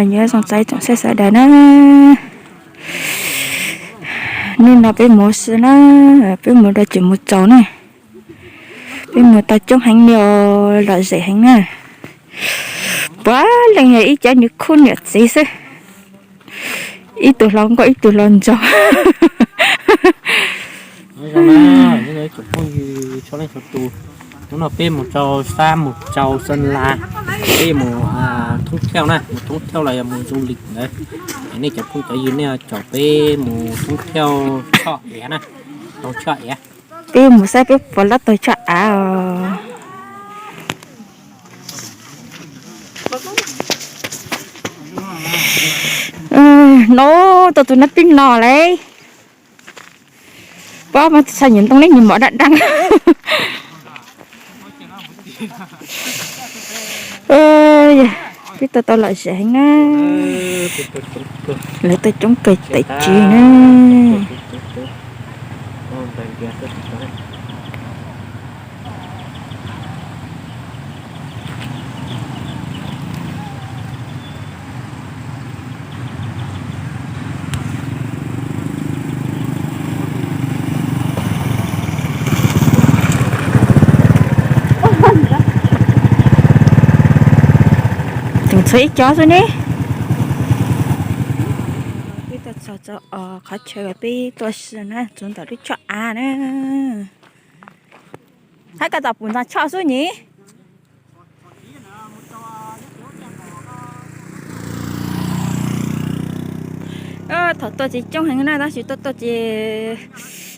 Nyob zoo txais tsoom saib sawv daws na, hnub no peb mus si na, peb mus da tseem mus tsaus na, peb mus tau coob heev li os, lom zem heev na. Puav leej yog ib cov niam khub niam txiv xwb, ib tug hluas nkauj ib tug hluas nraug. Hnub no peb mus rau sab mus rau Xeeb Las, peb mus thoob thiauj na, mus thoob thiauj los yog mus du lịch ntawd. Es nej cov phooj cov ywg nej caum peb mus thoob thiauj tshoj iav na, taug tshoj iav. Peb mus saib peb puas lob taug tshoj av os. No, tau tus nab pib no lawm. Pob mas txha nyuam ntoo neb nyuam mov daj daj. Peb tau tau lom zem heev na. Lawv tau coob kawg tawm tsis na. Tseem tshuav ib co xwb ne. Peb tuaj txog rau qhov chaw peb tuaj si na, txog ntawm lub tshoj av na. Hab koj tau pum ntxog tshoj xwb nyim. Thaum tuaj ces coob heev na, tab sis tuaj tuaj ces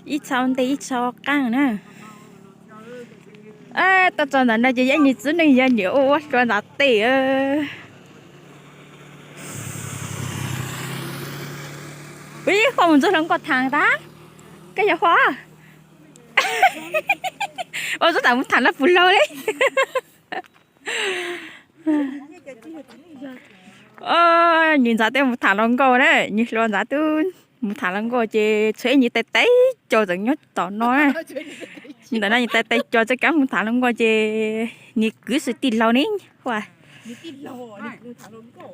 ib txha ntej ib txha qaab na. Tuaj txog ntawm no ces yeej nws txiv neej yog niam ua ua hlua ntxav tej. Ua ib qho mus ntxuag hluas nkauj tham tas, koj yog Huab, ua ntxuag tham mus tham lawv puas laug li. Nws ntxhais twb mus tham hluas nkauj na, nws hluas ntxhais twb mus tham hluas nkauj ces tshuav ib nyuag tais tais cos tseem nyob tom no. Ntawm no nyuag tais tais cos tseem kav mus tham hluas nkauj ces nws kwv xwb tij laug ne.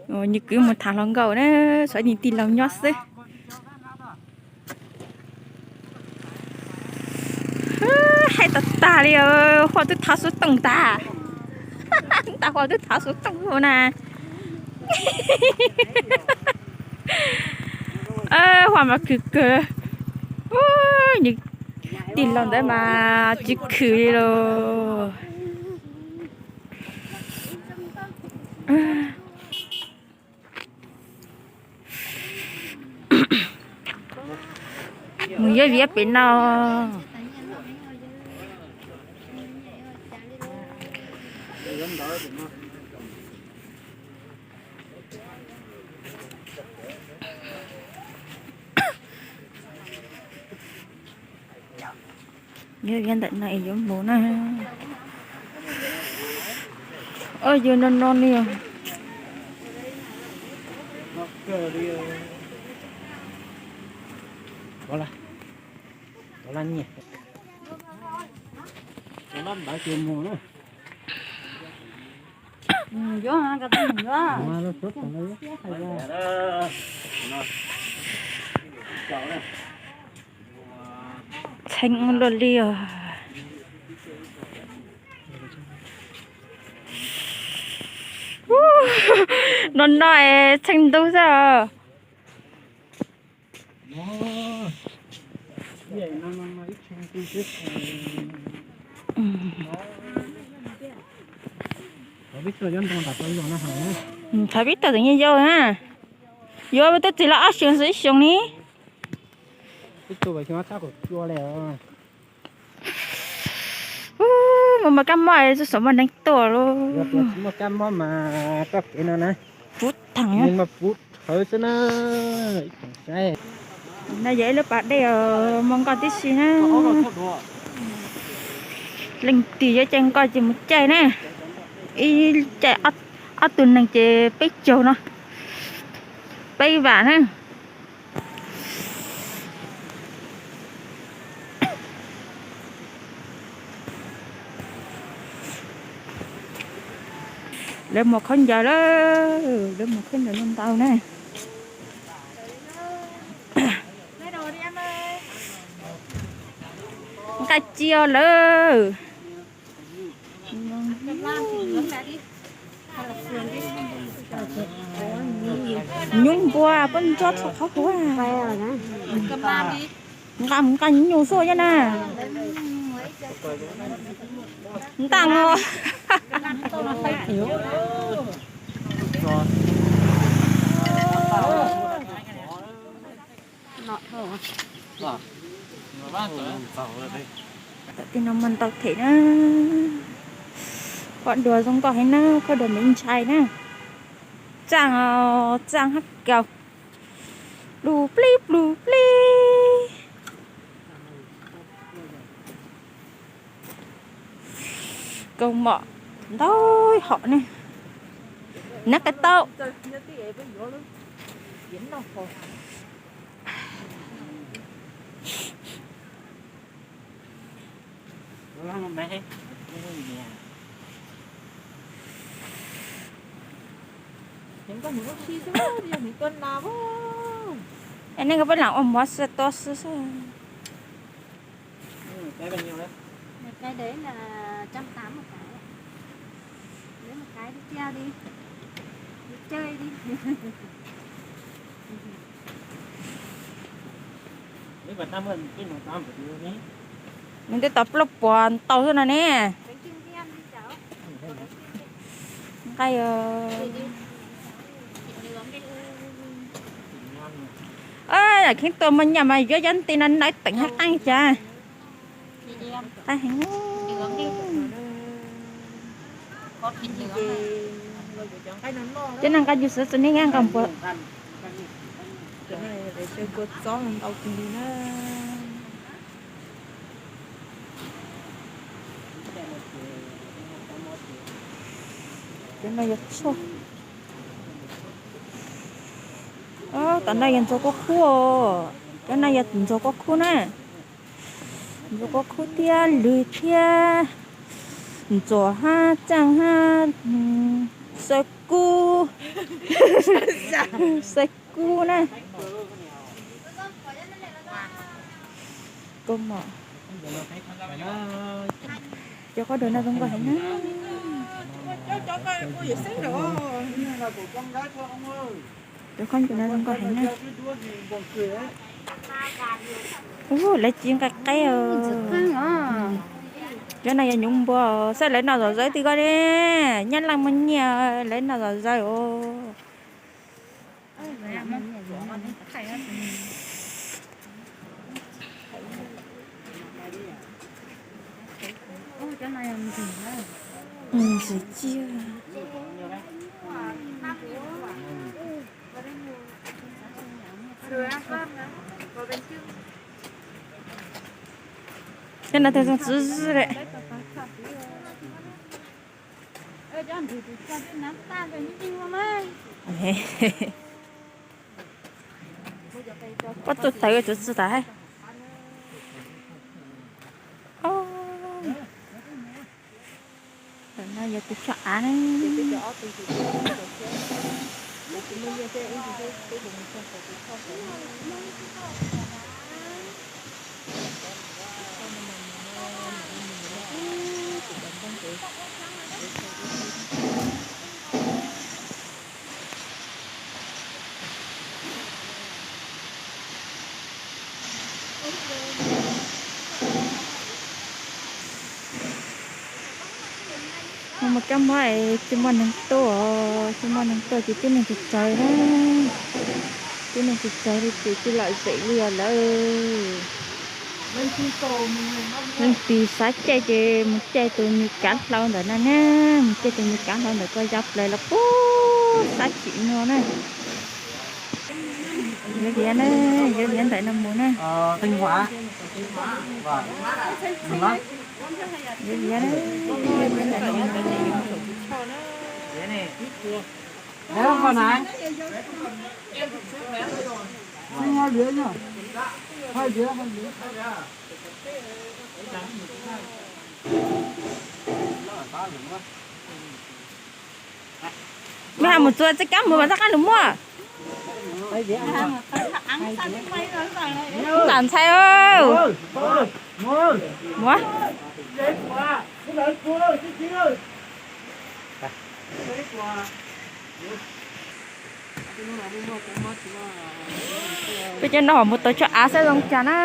Nws kwv mus tham hluas nkauj na, tshuav nws tij laug nyob xwb. Haib tag tag li, Huab twb thav xuv tooj tag. Ntag Huab twb thav xuv tooj na. Huab mas khwv kawg. Nws tij laug ntawd mas tsis khwv li los. Mus yuav viav pem no. Yuav viav ntawm no es yuav mus na. Yuav no no li. Txheeb luaj li os. No no es txheeb ntub xwb os. Thaum pib tau tseem yeej yau na. Yuav twb txij los ob xyoos xwb ib xyoos ni. Mus mas kab mob, txoj saum muaj neeg tuaj lauj. Muaj kab mob mas txoj kev no na, puv thaum mas puv thawv xwb na. No yog ib lub pas dej mus nkoj tib si na. Leej twg yuav caij nkoj ces mus caij na. Ib caij ob tug neeg ces peb caug no, peb vam na. Lawv mus khaub ncaws lawm, lawv mus khaub ncaws ntau ntau na. Nqaij ci os lawm. Nyuj npua poj ntsuab txhua qhov kuv. Nqa mus nqa nyuj xwb na. Nqa os. Tam tej no mas ntau them na. Khaub dua zoo nkauj heev na, khaub dua me ntshai na. Txaaj, txaaj hab kaus. Plus plib plus plib. Kaus mom ntau hom ne. Nab qe tau. Es nej koj peb lam ua mov xwb tos xwb xwb. Cái đấy là trăm tám một cái ạ. Lấy một cái đi treo đi. Đi chơi đi. Nws twb tau plaub puas ntau xwb no ne. Nqaij, yam kheev tua mos nyam mas yuav cov nti no nawb, teem hab qeej cas. Qeej heev. Cov no nqa yus xwv txwv ne, nqa npua. Cov no yog tshuaj. Tom no yog ntxuag kua khub. Cov no yog ntxuag kua khub na. Ntxuag kua khub thiab lwg thiab ntxuag hab txaaj hab xaw kub. Xaw kub na. Kub mom. Cov khaub ncaws no zoo nkauj heev na. Cov khaub ncaws no zoo nkauj heev na. Ub, lawv tsis nqa qaib os. Cov no yog nyuv npua, saib lawv noj zom zaws twg koj ne. Nyab Laj muaj nyiaj lawv noj zom zaws os. Ntxim ciaj. Cov no twb zoo txwv zws lawm. Pob txuj tawv txwv txwv tas. Ntawm no yog tus tsho av na. Mus mus kab mob es tsis muaj neeg tuaj, tsis muaj neeg tuaj ces tib neeg tsis txawv na. Tib neeg tsis txawv li ces tsis lam zem li os lawm. Leej twg xav caij ces mus caij tus Mes Kav hlau ntawm no na, mus caij tus Mes Kav hlau ntawm ko ya plaws los puag sab tim no na. Yuav liav na, yuav liav ntawm no mus na. Yuav liav na, yuav liav ntawm no mus na. Mej has mus txua txij kab mus mas txoj qab lug muaj. Ntam ntxhais, muab. Peb cov no mus tau tshuaj av saib zoo cas na.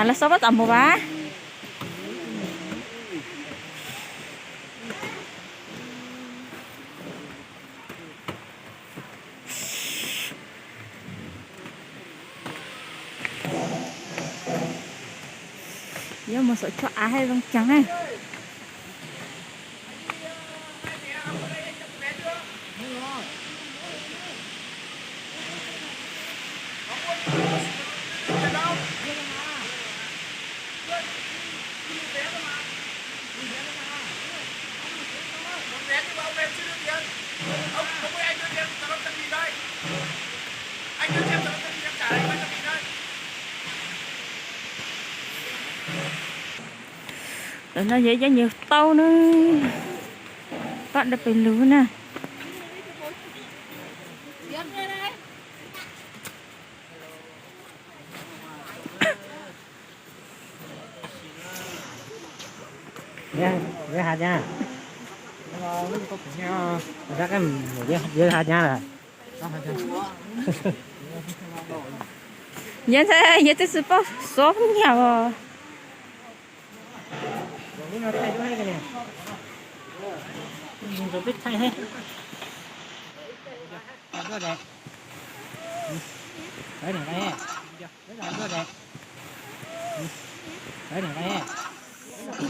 Lawv xob pab tas mus vas. Yuav mus saum tshuaj av saib zoo cas na. Ntawm no yog ib co nyuag taub na, pab dawb pes lug na. Yog ntxhais, yog twb tsis paub xov nyaj os. Ib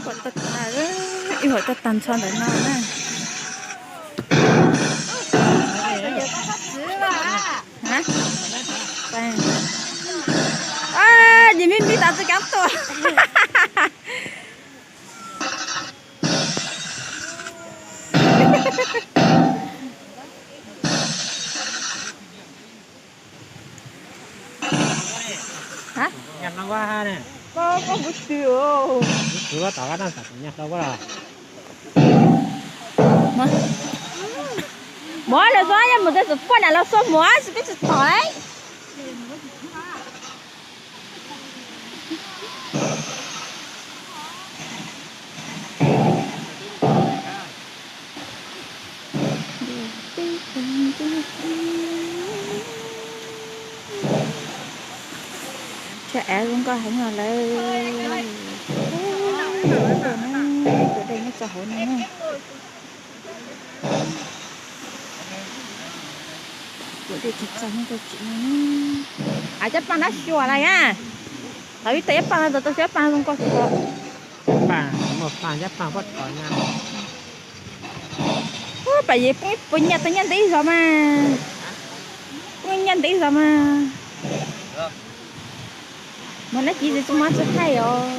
huam tuaj tag, ib huam tuaj tag nrho ntawm no na. Ces me me tas txoj kev tuaj. Muab lawv xub, yog mus tej tus poj niam los xub muab tsis peb tsis tom lauj. Tshuaj av zoo nkauj heev os lawm. Tus dej nyob rau hauv no na. Tus dej txaus txaus nyob rau tim no. Av cov paj nab xyuas lawm na. Thaum ib tag cov paj no tau xyuas cov paj no zoo nkauj tshaj. Paj, muaj paj cov paj pob txhov na. Ub, pam yeej poob ib puas nyiaj tau nyiaj ntev ib zaug mas. Poob nyiaj ntev ib zaug mas. Mas nab ci tsis muaj tsis thaij os.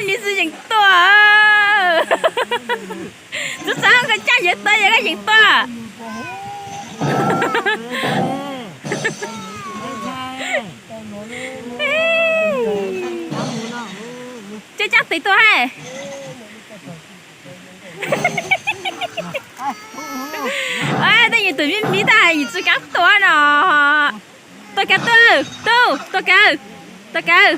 Nws tsis yeem tuaj. Tub xav koj caj yawg tau yog koj yeem tuaj. Coj cab tes tuaj hais. Tej yus tus me me tag yus tsis kav tuaj no. Tuaj kav tuaj, tuaj kav, tuaj kav.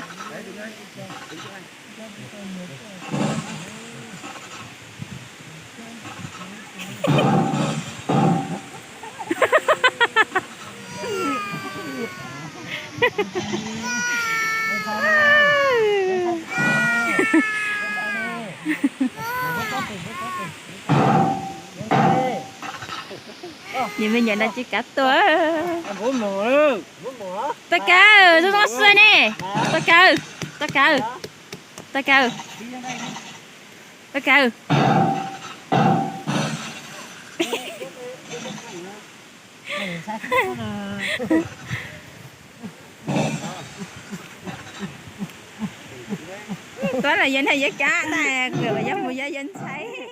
Nyias me nyuam no tsis kav tuaj. Tuaj kav, zoo zoo xwb ne. Tuaj kav, tuaj kav, tuaj kav, tuaj kav. Tuab los yog niag yawg kab ntag, yog mus yog yawg ntxhais.